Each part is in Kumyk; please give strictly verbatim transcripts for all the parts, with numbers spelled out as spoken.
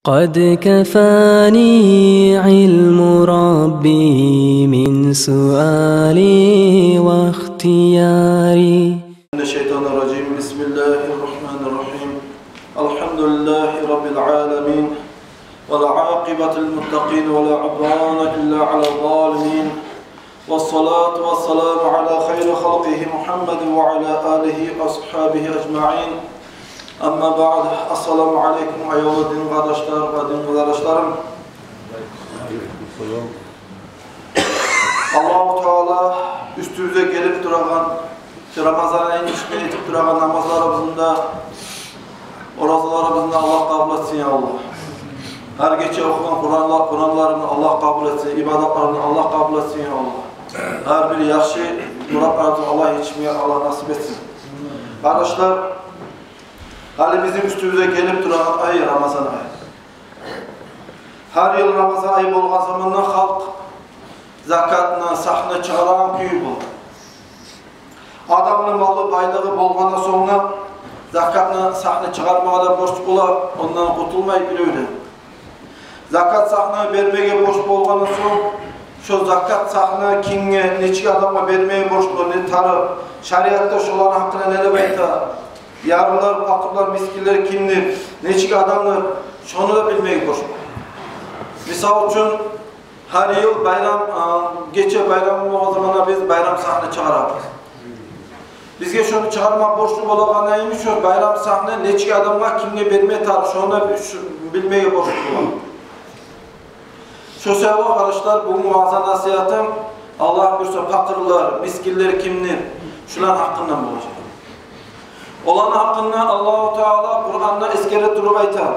قد كفاني علم ربي من سؤالي واختياري. من الشيطان الرجيم. بسم الله الرحمن الرحيم. الحمد لله رب العالمين. والعاقبة للمتقين ولا عدوان إلا على الظالمين. والصلاة والسلام على خير خلقه محمد وعلى آله وأصحابه أجمعين. أما بعد. السلام عليكم, аявлу дин къардашлар ва дин къызардашларым. Аллагьу Таала уьстюбюзге гелип турагъан, шу Рамазан айны ичинде этип турагъан намазларыбызны да, оразаларыбызны да Аллагь къабул этсин, я Аллагь. Гьар гече охугъан Къуранла-, Къуранларыбызны Аллагь къабул этсин, ибадатларыбызны Аллагь къабул этсин, я Аллагь. Гьар бир яхшы муратларыбызны Аллагь етишмеге Аллагь насип этсин. Къардашлар, гьали бизин уьстюбюзге гелип турагъан ай Рамазан ай. Гьар йыл Рамазан ай болгъан заманда халкъ закатны, сагьны чыгъарагъан кюй бола. Адамны малы, байлыгъы болгъандан сонг да закатны, сагьны чыгъармагъа да борч бола, ондан къутулмай бирев де. Закат, сагьны бермеге борч болгъандан сонг, шо закат, сагьны кимге, нечик адамгъа бермеге борч бола, не тарыкъ, шариатда шоланы гьакъында не деп айта, ярлылар, пакъырлар, мискинлер кимдир, нечик адамдыр, шону да билмеге борч бола. Мисал учун, гьар йыл байрам, а, гече байрам болгъан заманда биз байрам сагьны чыгъарабыз. Бизге шону чыгъарма борчлу болагъан йимик, шо байрам сагьны нечик адамгъа, кимге берме тарыкъ, шону да шу-, билмеге борчлу бола. Шо саялы, къардашлар, бугюн ваъза-насигьатым, Аллагь буюрса, пакъырлар, мискинлер кимдир, шуланы гьакъындан болажакъ. Оланы гьакъында Аллагьу Таала Къуранда эсгере туруп айта.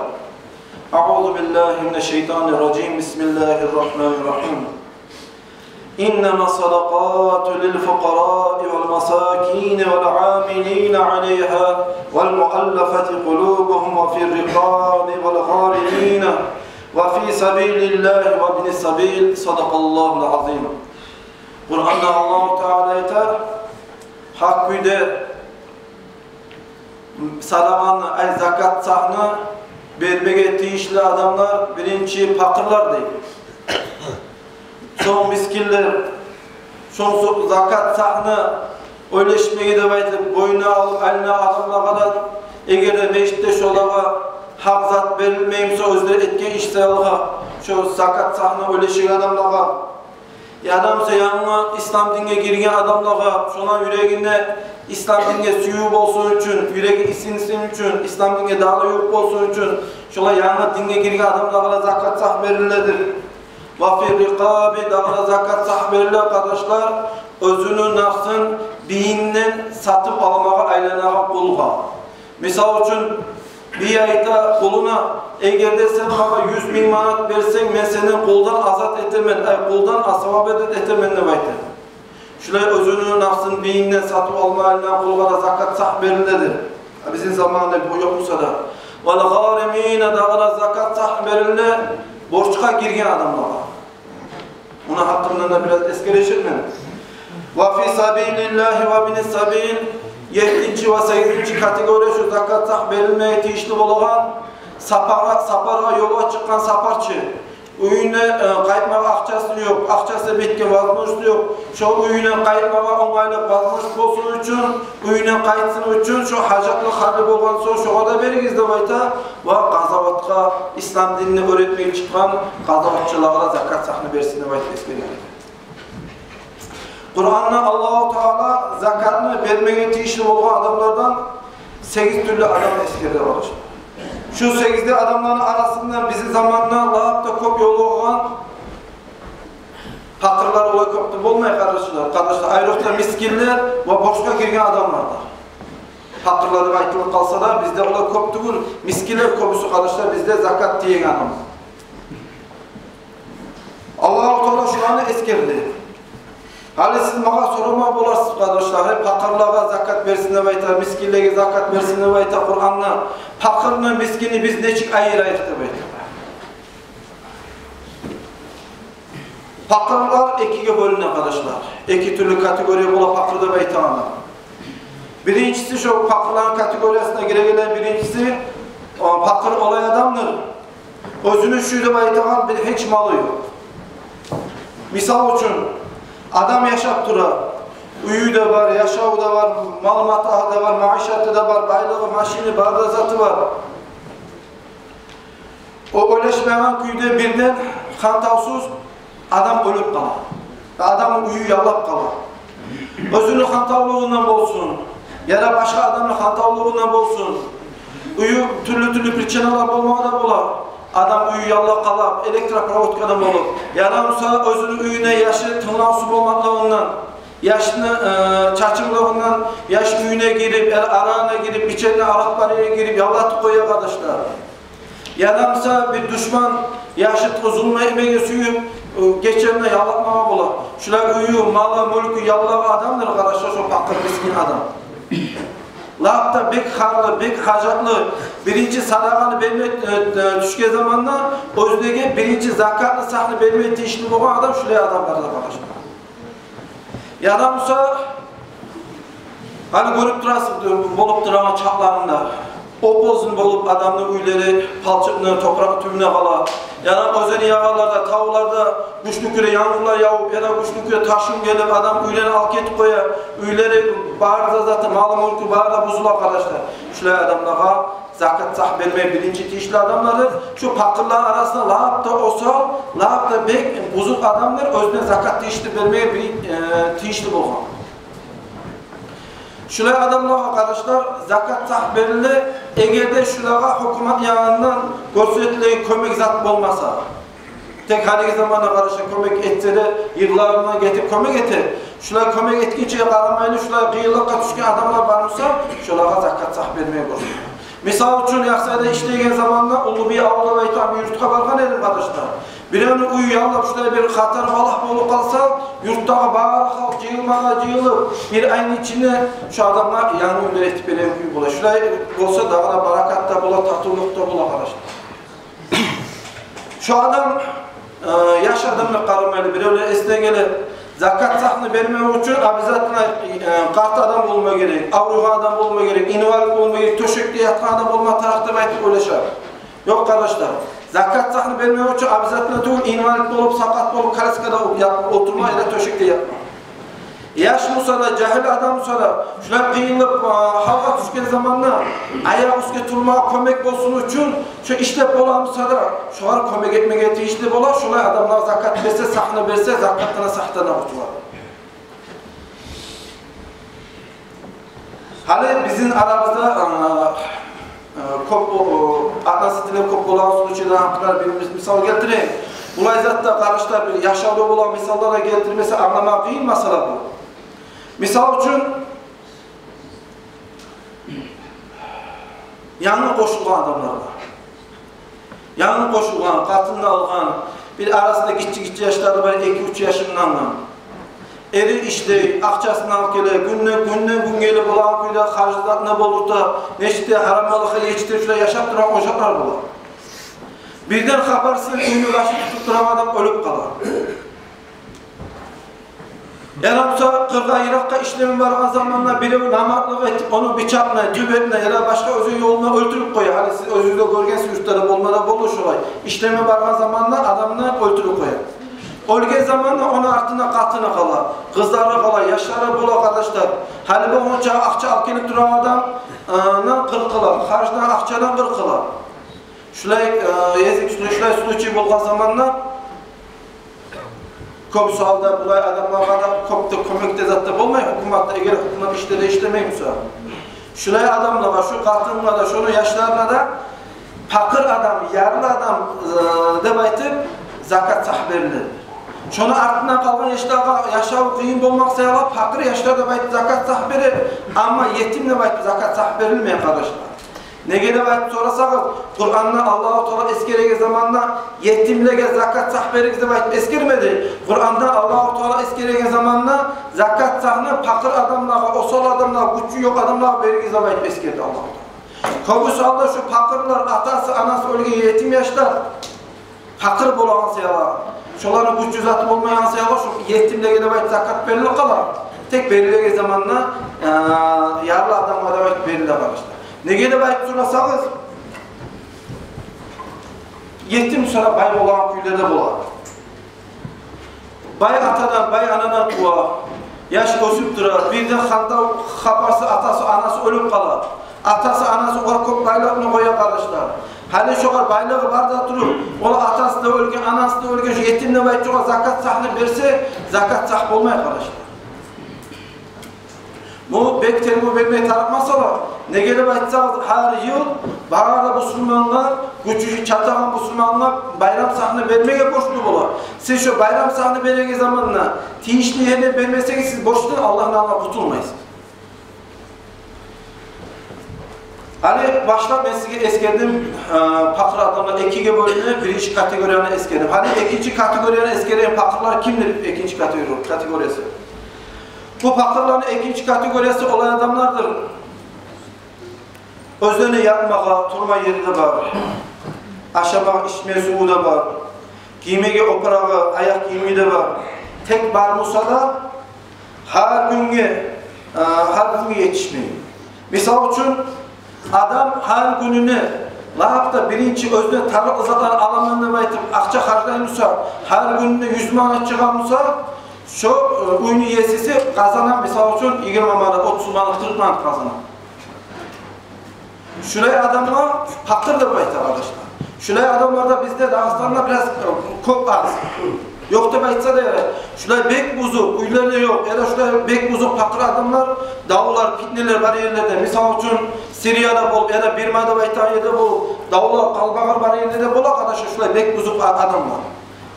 أعوذ بالله من الشيطان الرجيم. بسم الله الرحمن الرحيم. إنما الصدقات للفقراء والمساكين والعاملين عليها والمؤلفة قلوبهم وفي الرقاب والغارمين وفي سبيل الله وابن السبيل. صدق الله العظيم. Къуранда Аллагьу Таала айта, гьакъ кюйде садагъаны, ай, закат, сагьны бермеге тийишли адамлар биринчи пакъырлар, дей. Сонг мискинлер, сонг со-, закат, сагьны уьлешмеге деп айтып, бойнуна алып айланагъан адамлагъа да, эгер де межитде шолагъа гьакъ зат берилмей буса, оьзлер этген иш саялы, шо закат, сагьны уьлешеген адамлагъа, яда буса янгы ислам динге гирген адамлагъа, шоланы юрегинде ислам динге сююв болсун учун, юреги исинсин учун, ислам динге дагъы ювукъ болсун учун, шолар янгы динге гирген адамлагъа да закат, сагь бериледир. وفي الرقاب, дагъы да закат, сагь бериле, къардашлар, оьзюню напсын бийинден сатып алмагъа айланагъан къулгъа. Мисал учун, бий айта къулуна: «Эгер де сен магъа юз минг манат берсенг, мен сени къулдан азат этемен, ай, къулдан освободить этемен», – деп айта. Шулай оьзюню напсын бийинден сатып алма айланагъан къулгъа да закат, сагь бериледир. А бизин заманда бу ёкъ буса да. والغارمين, дагъы да закат, сагь бериле борчгъа гирген адамлагъа. Муну гьакъындан да бираз эсгережекмен. وفي سبيل الله وابن السبيل, еттинчи ва сегизинчи категория шу закат, сагь берилмеге тийишли болагъан сапаргъа, сапаргъа ёлгъа чыкъгъан сапарчы. Уьюне, э, къайтмагъа акъчасы ёкъ, акъчасы битген, возможность ёкъ. Шо уьюне къайтмагъа онгайлы возможность болсун учун, уьюне къайтсын учун, шо гьажатлы гьалы болгъан сонг шогъар да беригиз деп айта. Ва къазаватгъа, ислам динни уьйретмеге чыкъгъан къазаватчылагъа да закат, сагьны берсин деп айтып эсгерген. Къуранда Аллагьу Таала закатны бермеге тийишли болгъан адамлардан сегиз тюрлю адам эсгерди, къардашлар. Шу сегиз де адамланы арасында бизин заманда лап да кёп ёлугъагъан пакъырлар олай кёп де болмай, къардашлар. Къардашлар, айрокъда мискинлер ва борчгъа гирген адамлар да. Пакъырлар деп айтылып къалса да, бизде олар кёп тюгюл, мискинлер кёбюсю, къардашлар, бизде закат тиеген адам. Аллагьу Таала шуланы эсгерди. Гьали сиз магъа сорама боларсыз, къардашлар, гьей, пакъырлагъа закат берсин деп айта, мискинлеге закат берсин деп айта Къуранда. Пакъырны, мискинни биз нечик айырайыкъ деп айта. Пакъырлар экиге бёлюне, къардашлар. Эки тюрлю категория бола пакъыр деп айтагъанда. Биринчиси, шо пакъырланы категориясына гирегенлер, биринчиси, о, пакъыр олай адамдыр. Оьзюню шу деп айтагъан бир гьеч малы ёкъ. Мисал учун, адам яшап тура, уьюю де бар, яшаву да бар, мал-матагьы да бар, маишаты да бар, байлыгъы, машини, бары да заты бар. О ойлашмайгъан кюйде бирден хантавсуз адам оьлюп къала. Адам уьюн яллап къала. Оьзюню хантавлугъундан болсун, яда башгъа адамны хантавлугъундан болсун. Уьюн тюрлю-тюрлю причиналар болмагъа да бола. Адам уьюн яллап къала, электропроводкадан болуп. Яда буса оьзюню уьюне яшы тынглавсуз болмакълыгъындан, яшны, э, чачывлугъундан яш уьюне гирип, э, арагъына гирип, ичегенни аракъ бар ерге гирип, яллатып къоя, къардашлар. Яда буса бир душман яшы зулму этмеге сююп, э, гечегенде яллатмагъа бола. Шулай уьюн, малын, мюлкюн яллагъан адамдыр, къардашлар, шо пакъыр, мискин адам. Лап да бек гьарлы, бек гьажатлы, биринчи садагъаны берме, э, э, тюшген заманда, оьзлеге биринчи закатны, сагьны берме тийишли болгъан адам шулай адамлардыр, къардашлар. Яда буса, гьали гёрюп турасыз, болуп турагъан чакъларында, оп-оьзюн болуп адамны уьйлери палчыкъны, топуракъны тюбюне къала. Яда оьзен ягъаларда, тавларда гючлю кюйде янгурлар явуп, яда гючлю кюйде ташкъын гелип, адам уьйлерин алып гетип къоя, уьйлери, бары да заты, малы-мюлкю бары да бузула, къардашлар. Шулай адамлагъа закат-сагь бермеге биринчи тийишли адамлардыр шу пакъырланы арасында лап да осал, лап да бек бузукъ адамдыр, оьзюне закат тийишли бермеге бир, э, тийишли болгъан. Шулай адамлагъа, къардашлар, закат-сагь бериле, эгер де шулагъа гьукумат ягъындан гёрсетилеген кёмек зат болмаса. Тек гьалиги заманда, къардашлар, кёмек этсе де, йылларына гетип кёмек эте. Шулай кёмек этгинчеге къарамайлы, шулай къыйынлыкъгъа тюшген адамлар бар буса, шолагъа закат-сагь бермеге борчлу. Мисал учун, Яхсайда ишлейген заманда, Уллубий авул деп айтагъан бир юртгъа баргъан эдим, къардашлар. Биревню уьюн яллап, шулай бир хатар-балагь болуп къалса, юртдагъы бары халкъ жыйылмагъа жыйылып, бир айны ичинде шу адамгъа янгы уьйлер этип береген кюй бола. Шулай болса, дагъы да баракат да бола, татывлукъ да бола, къардашлар. Шу адам, э, яш адамгъа къарамайлы, биревлер эсине геле, закат-сагьны бермек учун обязательно, э, къарт адам болма герек, авруйгъан адам болма герек, инвалид болма герек, тёшекде ятгъан адам болма тарыкъ деп айтып ойлаша. Ёкъ, къардашлар, закат-сагьны бермек учун обязательно тюгюл инвалид болуп, сакъат болуп, коляскада ят-, олтурма яда тёшекде ятма. Яш буса да, жагьил адам буса да, шулай къыйылып, а, гьалгъа тюшген заманда аякъ уьстге турмагъа кёмек болсун учун, шу ишлеп бола буса да, шогъар кёмек этмеге тийишли бола. Шулай адамлагъа закат берсе, сагьны берсе, закатдан, сагьдан къутула. Гьали бизин арабызда, а, а, кёп, о, о, относительно кёп болагъан случайлар гьакъында бир мис-, мисал гелтирейим. Булай затда, къардашлар, бир яшавда болагъан мисаллар да гелтирмесе, англама къыйын масъала бу. Мисал учун, янгы къошулгъан адамлар бар. Янгы къошулгъан, къатын да алгъан, бир арасында гиччи-гиччи яшлары бар, эки-уьч яшындан. Эри ишлей, акъчасын алып геле, гюнден, гюнден гюн гелип болагъан кюйде харжларын да болдурта, нечик де гьарам малгъа етишдирип, шулай яшап турагъан ожакълар бола. Бирден хабарсыз уьюню башын тутуп турагъан адам оьлюп къала. Яда буса къыргъа, йыракъгъа ишлеме баргъан заманда бирев намартлыкъ этип, ону бичакълай, тюбетне яда башгъа оьзге ёл булан оьлтюрюп къоя. Гьали сиз оьзюгюз де гёргенсиз, юртларда болма да болду шолай. Ишлеме баргъан заманда адамны оьлтюрюп къоя. Оьлген заманда ону артында къатыны къала, къызлары къала, яшлары бола, къардашлар. Гьали болгъунча акъча алып гелип турагъан адамдан къыркъ къала, харждан, акъчадан къыркъ къала. Шулай, э, язык, шулай, шулай случай болгъан заманда, кёп суалда булай адамлагъа да кёп де кёмек де зат да болмай, гьукуматда, эгер гьукумат ишлеме де ишлемей буса. Шулай адамлагъа, шу къатынгъа да, шону яшларына да, пакъыр адам, ярлы адам, э, деп айтып, закат-сагь бериле. Шону артындан къалгъан яшлагъа яшав къыйын болмакъ саялы, пакъыр яшлар деп айтып закат-сагь бере, амма етим деп айтып закат-сагь берилмей, къардашлар. Неге деп айтып сорасагъыз, Къуранда Аллагьу Таала эсгереген заманда етимлеге закат-сагь беригиз деп айтып эсгермеди. Къуранда Аллагьу Таала эсгереген заманда закат-сагьны пакъыр адамлагъа, осал адамлагъа, гючю ёкъ адамлагъа беригиз деп айтып эсгерди Аллагьу Таала. Кёбюсю гьалда шу пакъырлар, атасы, анасы оьлген етим яшлар, пакъыр болагъан саялы, шоланы гючю-заты болмайгъан саялы, шу етимлеге деп айтып закат берилип къала. Тек берилеген заманда, э, ярлы адамгъа деп айтып бериле, къардашлар. Неге деп айтып сорасагъыз, Етим сонг бай болагъан кюйлер де бола. Бай атадан, бай анадан тува, яш оьсюп тура, бирден ханда хабарсыз атасы, анасы оьлюп къала. Атасы, анасы огъар кёп байлыкъны къоя, къардашлар. Гьали шогъар байлыгъы бар да туруп, ол атасы да оьлген, анасы да оьлген, шу етим деп айтып шогъар закат-сагьны берсе, закат-сагь болмай, къардашлар. Бу бек тергев бермеге тарыкъ масъала. Неге деп айтсагъыз, гьар йыл бары да бусурмангъа, гючю чатагъан бусурмангъа байрам-сагьны бермеге борчлу бола. Сиз шо байрам-сагьны береген заманда тийишли ерине бермесегиз, сиз борчдан, Аллагьны алдында къутулмайсыз. Гьали башлап мен сизге эсгердим, э, пакъыр адамлар экиге бёлюне, биринчи категорияны эсгердим. Гьали экинчи категорияны эсгерейим, пакъырлар кимдир, экинчи категори-, категориясы. Бу пакъырланы экинчи категориясы олай адамлардыр. Оьзлени ятмагъа, турма ери де бар. Ашамагъа, ичме суву да бар. Гиймеге опурагъы, аякъ гийими де бар. Тек бар буса да, гьар гюнге, э, гьар гюнге етишмей. Мисал учун, адам гьар гюнюне лап да биринчи оьзюне тарыкълы затланы аламан деп айтып, акъча харжлай буса, гьар гюнюне юз манат чыгъа буса, шо, э, уьйню еси къазана, мисал учун, йигирма манат, отуз манат, къыркъ манат къазана. Шулай адамлар пакъыр деп айта, къардашлар. Шулай адамлар да бизде, Дагъыстанда, бираз, э, кёп аз. Ёкъ деп айтса да ярай. Шулай бек бузукъ, уьйлери ёкъ, яда шулай бек бузукъ пакъыр адамлар, давлар, питнелер бар ерлерде. Мисал учун, Сирияда болуп, яда Бирма деп айтагъан ерде болуп, давлар, къалмагъал бар ерлерде бола, къардашлар, шулай бек бузукъ а-, адамлар.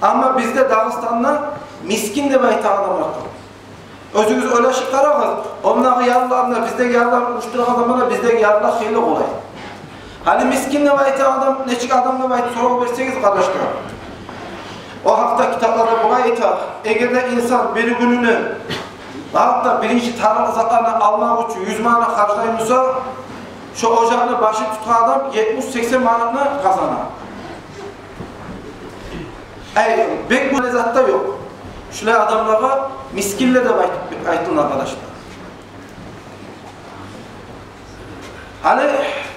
Амма бизде, Дагъыстанда, мискин деп айтагъан адамлар кёп. Оьзюгюз ойлашып къарагъыз, ондагъы ярлылар да, биздеги ярлылар урушдурагъан заманда биздеги ярлылар хыйлы къолай. Гьали мискин деп айтагъан адам нечик адам деп айтып сорав берсегиз, къардашлар, о гьакъда китапларда булай айта: эгер де инсан бир гюнюне лап да биринчи тарыкълы затланы алмакъ учун юз манат харжлай буса, шо ожакъны башын тутгъан адам етмиш-сексен манатны къазана. Ай, бек бу леззат да ёкъ. Шулай адамлагъа мискинлер деп айт-, айтыла, къардашлар. Гьали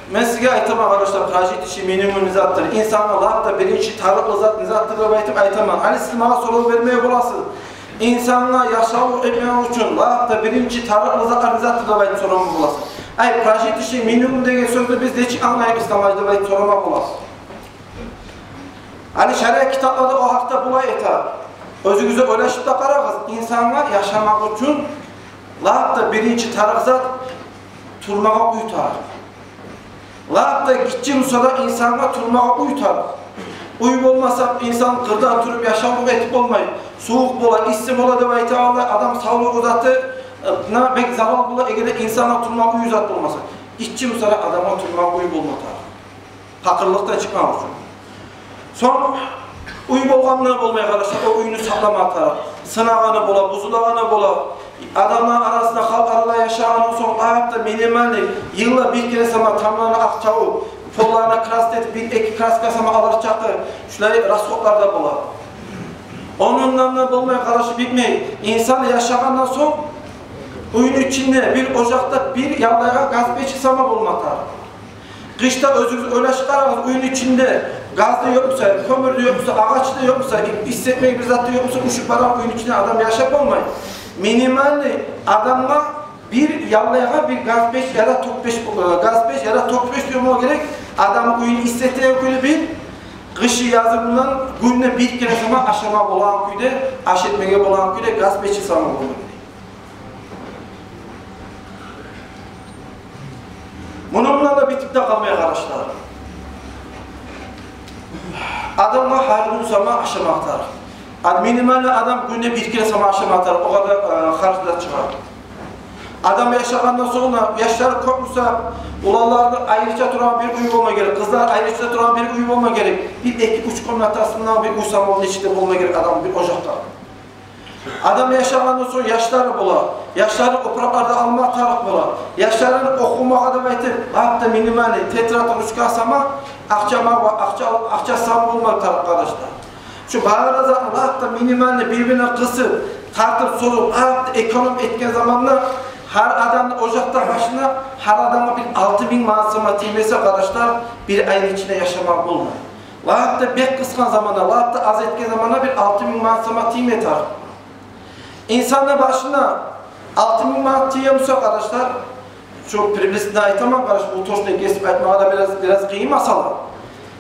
мен сизге айтаман, къардашлар, прожиточный минимум не затдыр. Инсангъа лап да биринчи тарыкълы зат не затдыр деп айтып айтаман. Гьали сиз магъа сорав бермеге боласыз. Инсангъа яшавлукъ этмек учун лап да биринчи тарыкълы зат не затдыр деп айтып сорама боласыз. Ай, прожиточный минимум деген сёзню биз нечик англайбыз, тамаш, деп айтып сорама боласыз. Гьали шариат китапларда о гьакъда булай айта. Оьзюгюз де ойлашып да къарагъыз, инсангъа яшамакъ учун лап да биринчи тарыкъ зат турмагъа уьй тарыкъ. Лап да гиччи буса да инсангъа турмагъа уьй тарыкъ. Уьй болмаса, инсан къырда туруп яшавлукъ этип болмай. Сувукъ бола, исси бола деп айтагъанлай, адам савлугъу заты, э, на бек зарал бола, эгер де инсангъа турмагъа уьй зат болмаса. Гиччи буса да адамгъа турмагъа уьй болма тарыкъ. Пакъырлыкъдан чыкъмакъ учун. Сонг уьй болгъанына болмай, къардашлар, о уьйню сакъламагъа тарыкъ. Сынагъаны бола, бузулагъаны бола. Адамланы арасында, халкъ арада яшагъандан сонг, лап да минимальный, йылда бир керен сама тамланы акъ чавуп, полланы краска этип, бир-эки краска сама алар чакъы, шулай расходлар да бола. Ондан да болмай, къардашлар, битмей. Инсан яшагъандан сонг уьйню ичинде, бир ожакъда бир яллайгъа газ печи сама болма тарыкъ. Къышда оьзюгюз ойлашып къарагъыз, уьйню ичинде газ да ёкъ буса, кёмюр де ёкъ буса, агъач да ёкъ буса, ис этмеге бир зат да ёкъ буса, ушуп барагъан уьйню ичинде адам яшап болмай. Минимальный адамгъа бир яллайгъа бир газ печ яда ток печ, э, газ печ яда ток печ болма герек. Адамны уьюн ис этеген кюйде бир, къышы-язы булан гюнде бир керен сама ашама болагъан кюйде, аш этмеге болагъан кюйде газ печи сама болма герек. Муну булан да битип де къалмай, къардашлар. Адамгъа гьар гюн сама ашама тарыкъ. А минимальный адам гюнде бир керен сама ашама тарыкъ. О къадар, э, харж да чыгъа. Адам яшагъандан сонг да, яшлары кёп буса, уланлары айрыча турагъан бир уьй болма герек, къызлар айрыча турагъан бир уьй болма герек. Бир эки-уьч комнатасындан бир уьй сама нечик де болма герек адамны бир ожакъда. Адам яшагъандан сонг яшлары бола, яшларын опуракъларда алма тарыкъ бола, яшларын охумагъа деп айтып, лап да минимальный тетрадь, ручка сама, акъча ма-, акъча, акъча сама болма тарыкъ, къардашлар. Шу бары затны лап да минимальный бир-бирине къысып, тартып, созуп, лап да эконом этген заманда гьар адамны ожакъда башына, гьар адамгъа бир алты минг манат сама тиймесе, къардашлар, бир айны ичинде яшама болмай. Лап да бек къысгъан заманда, лап да аз этген заманда бир алты минг манат сама тийме тарыкъ. Инсанны башына алты минг манат тие буса, къардашлар, шу приблизительно айтаман, къардашлар, бу точно гесип айтмагъа да бираз, бираз къыйын масъала.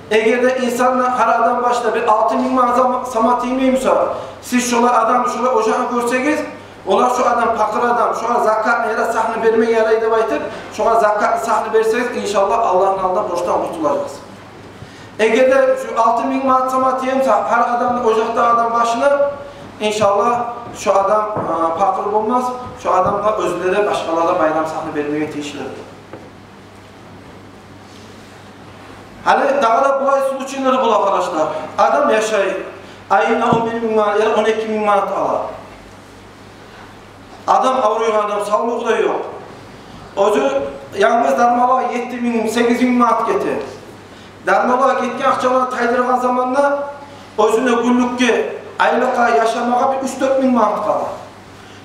Эгер де инсанны, гьар адамны башына бир алты минг манат сама, сама тиймей буса, сиз шолай адам, шолай ожакъны гёрсегиз, олар шу адам пакъыр адам, шогъар закатны яда сагьны бермеге ярай деп айтып, шогъар закатны сагьны берсегиз, иншаллагь, Аллагьны алдында борчдан къутулажакъсыз. Эгер де шу алты минг манат сама тие буса гьар адамны, ожакъдагъы адам башына, иншаллагь, шу адам, а, пакъыр болмас, шу адамгъа оьзлеге, башгъалагъа байрам сагьны бермеге тийишли. Гьали дагъы да булай случайлар бола, къардашлар. Адам яшай, айына он бир минг манат яда он эки минг манат ала. Адам авруйгъан адам, савлугъу да ёкъ. Оьзю янгыз дарманлагъа етти минг, сегиз минг манат гете. Дарманлагъа гетген акъчаланы тайдыргъан заманда оьзюне гюнлюкге, айлыкъгъа, яшамагъа бир уьч-дёрт минг манат къала.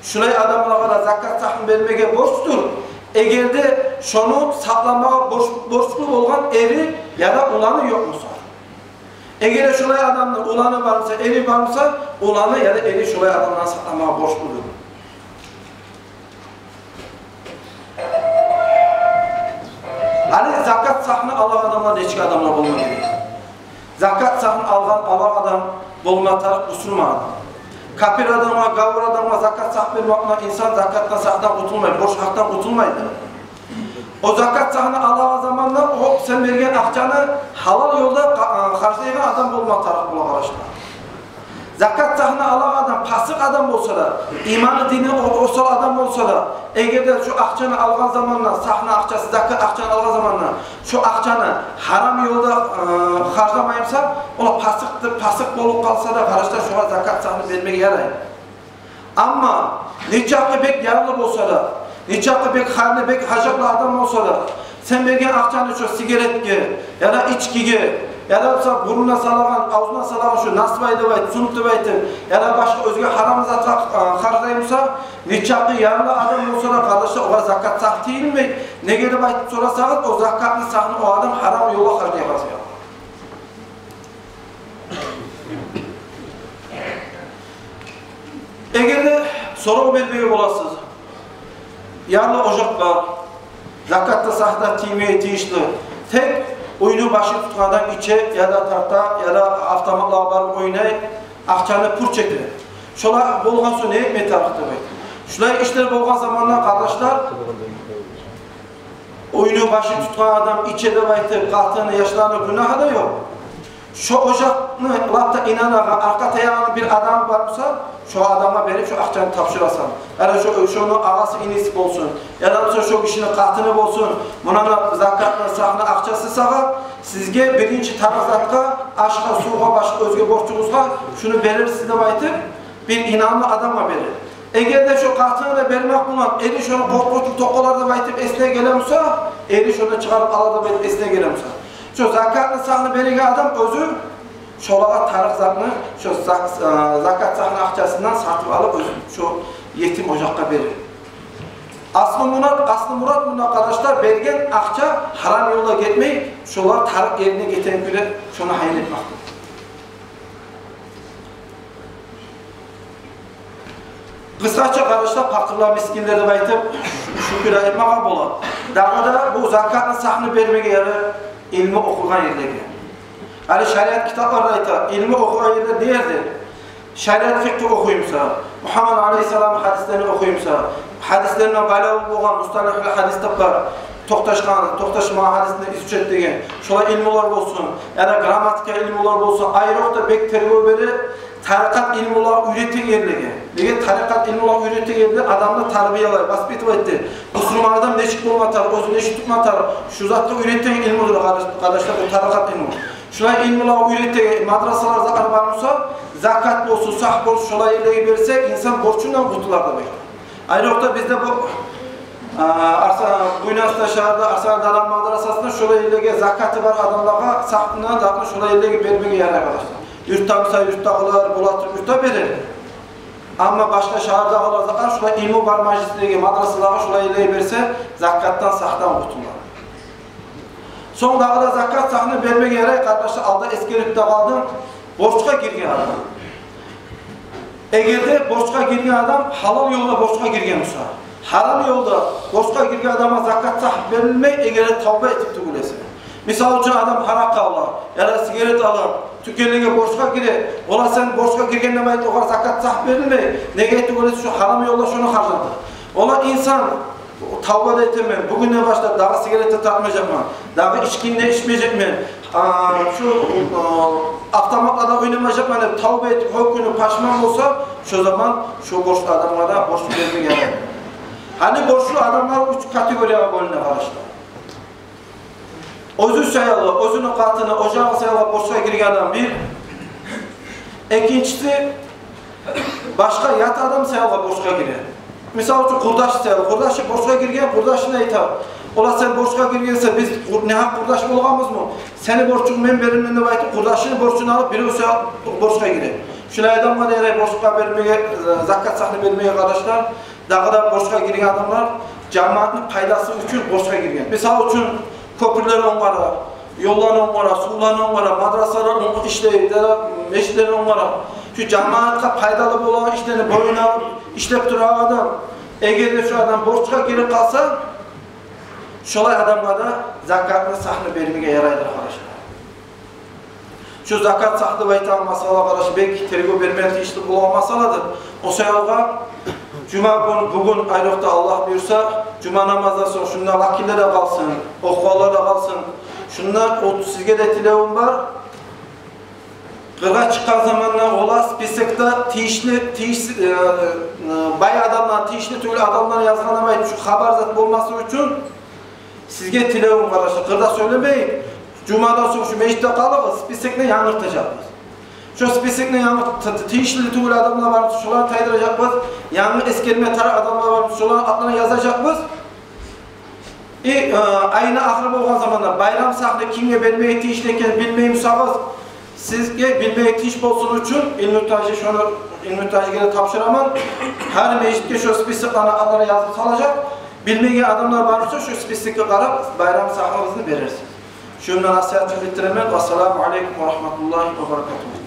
Шулай адамлагъа да закат сагьны бермеге борчдур, эгер де шону сакъламагъа борч-, борчлу болгъан эри яда уланы ёкъ буса. Эгер де шолай адамны уланы бар буса, эри бар буса, уланы яда эри шолай адамланы сакъламагъа борчлудур. Гьали закат сагьны алагъан адамлар нечик адамлар болма герек? Закат сагьны алгъан, алагъан адам болма тарыкъ бусурман адам. Капир адамгъа, гавур адамгъа закат сагь бермек булан инсан закатдан, сагьдан къутулмай, борч гьакъдан къутулмайды. О закат сагьны алагъан заманда о сен берген акъчаны гьалал ёлда ха-, харжлайгъан адам болма тарыкъ бола, къардашлар. Закат сагьны алагъан адам пасыкъ адам болса да, иманы, дини о-, осал адам болса да, эгер де шо акъчаны алгъан заманда, сагьны акъчасы, закат акъчаны алгъан заманда, шо акъчаны гьарам ёлда, э, харжламай буса, о пасыкъдыр, пасыкъ болуп къалса да, къардашлар, шогъар закат сагьны бермеге ярай. Амма нечакъы бек ярлы болса да, нечакъы бек ханлы, бек гьажатлы адам болса да, сен берген акъчаны шо сигаретге, яда ичкиге, яда буса бурнуна салагъан, авзуна салагъан шо насвай деп айтып, сунук деп айтып, яда башгъа оьзге гьарам затгъа, э, харжлай буса, нечакъы ярлы адам болса да, къардашлар, огъар закат сагь тийилмей. Неге деп айтып сорасагъыз, о закатны сагьны о адам гьарам ёлгъа харжлай къалса. Эгер де сорав бермеге боласыз, ярлы ожакъ бар, закатны сагьы да тиймеге тийишли, тек уьйню башын тутгъан адам иче, яда тарта, яда автоматлагъа барып ойнай, акъчаны пуч эте. Шолай болгъан сонг не этме тарыкъ деп айтып. Шулай ишлер болгъан заманда, къардашлар, уьйню башын тутгъан адам иче деп айтып, къатыны, яшланы гюнагьы да ёкъ. Шо ожакъны лап да инанагъан, аркъа таягъан бир адамы бар буса, шо адамгъа берип шо акъчаны тапшурасан. Яда шо, шону агъасы, иниси болсун, яда буса шо гишини къатыны болсун. Муна закатны сагьны акъчасы сагъа, сизге биринчи тарыкъ затгъа, ашгъа, сувгъа, башгъа оьзге борчугъузгъа шуну берерсиз деп айтып, бир инамлы адамгъа берер. Эгер де шо къатыны да бермек булан, эри шону къоркъутуп токъалар деп айтып эсине геле буса, эри шону чыгъарып алар деп айтып эсине геле буса, шо закатны сагьны береген адам оьзю шолагъа тарыкъ затны шо зак-, э, закат сагьны акъчасындан сатып алып, оьзю шо етим ожакъгъа берер. Аслу мурат, аслу мурат мунда, къардашлар, берген акъча гьарам ёлгъа гетмей, шолар тарыкъ ерине гетеген кюйде шону гьайын этмекдир. Къысгъача, къардашлар, пакъырлар, мискинлер деп айтып, шюкюр айтмагъа бола. Дагъы да бу закатны сагьны бермеге ярай илму охуйгъан ерлеге. Гьали шариат китапларда айта, илму охуйгъан ерлер не ердир? Шариат фикъгьи охуй буса, Мугьаммад алейгьиссаламны гьадислерин охуй буса, гьадислерине байлавлу болгъан мусталагьул гьадис деп бар, токъташгъан, токъташмагъан гьадисни изучать этеген, шолай илмулар болсун, яда грамматика илмулар болсун, айрокъда бек тергев бере тарикъат илмулагъа уьйретеген ерлеге. Неге тарикъат илмулагъа уьйретеген ерлер адамны тарбиялай, воспитывать эте. Бусурман адам нечик болма тарыкъ, оьзюн нечик тутма тарыкъ, шу затгъа уьйретеген илмудур, къардаш-, къардашлар, бу тарикъат илму. Шулай илмулагъа уьйретеген мадрасалар, затлар бар буса, закат болсун, сагь болсун, шолай ерлеге берсе, инсан борчундан къутулар деп айта. Айрокъда бизде бу, а, Арса-, Буйнакск шагьарда Арсанал Даран мадрасасында шолай ерлеге, закаты бар адамлагъа сагьны, затны шолай ерлеге бермеге ярай, къардашлар. Юртда буса, юртдагъылар бола туруп юртда берер. Амма башгъа шагьардагъылар, затлар, шолай илму бар мажлислеге, мадрасалагъа, шолай ерлеге берсе, закатдан, сагьдан къутулар. Сонг дагъы да закат сагьны бермеге ярай, къардашлар, алда эсгерип де къалдым. Борчгъа гирген адам. Эгер де борчгъа гирген адам гьалал ёлда борчгъа гирген буса, гьарам ёлда борчгъа гирген адамгъа закат сагь берилмей, эгер де тавба этип тюгюл эсе. Мисал учун, адам гьаракъы ала, яда сигарет ала, тюкенлеге борчгъа гире, ола сен борчгъа гирген деп айтып, огъар закат сагь берилмей. Неге тюгюл эсе, шо гьарам ёлда шону харжлады. Ола инсан тавба да этемен, бугюнден башлап дагъы сигарет де тартмажакъман, дагъы ичкини де ичмежекмен, а, шу, а, автоматла да ойнамажакъман деп тавба этип, гьёкюнюп, пашман болса, шо заман шо борчлу адамгъа да борч бермеге ярай. Гьали борчлу адамлар уьч категориягъа бёлюне, къардашлар. Оьзю саялы, оьзюню къатыны, ожагъы саялы борчгъа гирген адам бир. Экинчиси, башгъа ят адам саялы борчгъа гире. Мисал учун, къурдашы саялы. Къурдашы борчгъа гирген, къурдашына айта: «Ола, сен борчгъа гиргенсен, биз къур-, негьакъ къурдаш болгъанбызмы? Сени борчунгну мен беремен», — деп айтып, къурдашыны борчун алып, бирев саялы борчгъа гире. Шулай адамгъа да ярай борчгъа бермеге, э, закат сагьны бермеге, къардашлар. Дагъы да борчгъа гирген адамлар жамаатны пайдасы учун борчгъа гирген. Мисал учун, кёпюрлер онгара, ёллар онгара, сувлар онгара, мадрасалар онг-, ишлей, яда межитлер онгара. Шу жамаатгъа пайдалы болагъан ишлени боюна алып ишлеп турагъан адам, эгер де шу адам борчгъа гирип къалса, шолай адамгъа да закатны сагьны бермеге ярайдыр, къардашлар. Шу закат сагь деп айтагъан масъала, къардашлар, бек тергев бермеге тийишли болагъан масъаладыр. О саялгъа жума гюн, бугюн, айрокъда Аллагь буюрса, жума намаздан сонг шунда вакиллер де къалсын, охугъанлар да къалсын. Шунда о, сизге де тилевюм бар. Къыргъа чыкъгъан заманда ола списокда тийишли, тийиш-, э, э, бай адамлар, тийишли тюгюл адамлар язгъан деп айтып, шу хабар зат болмасын учун, сизге тилевюм, къардашлар, къырда сёйлемейик. Жумадан сонг шу межитде къалыгъыз, списокну янгыртажакъбыз. Шу списокну янгырт-, т-, т-, тийишли тюгюл адамлар бар буса, шоланы тайдыражакъбыз. Янгы эсгерме тарыкъ адамлар бар буса, шоланы атларын язажакъбыз. И, э, айны ахыры болгъан заманда байрам сагьны кимге бермеге тийишли экенин билмей бусагъыз, сизге билмеге тийиш болсун учун Илмутажи, шону Илмутажиге де тапшураман. Гьар межитге шу списокланы атлары язып салажакъ. Билмеген адамлар бар буса, шу списокге къарап, байрам сагьыгъызны берерсиз. Шунда насигьатны битиремен. Ассаламу алейкум ва рагьматуллагьи ва баракатугьу.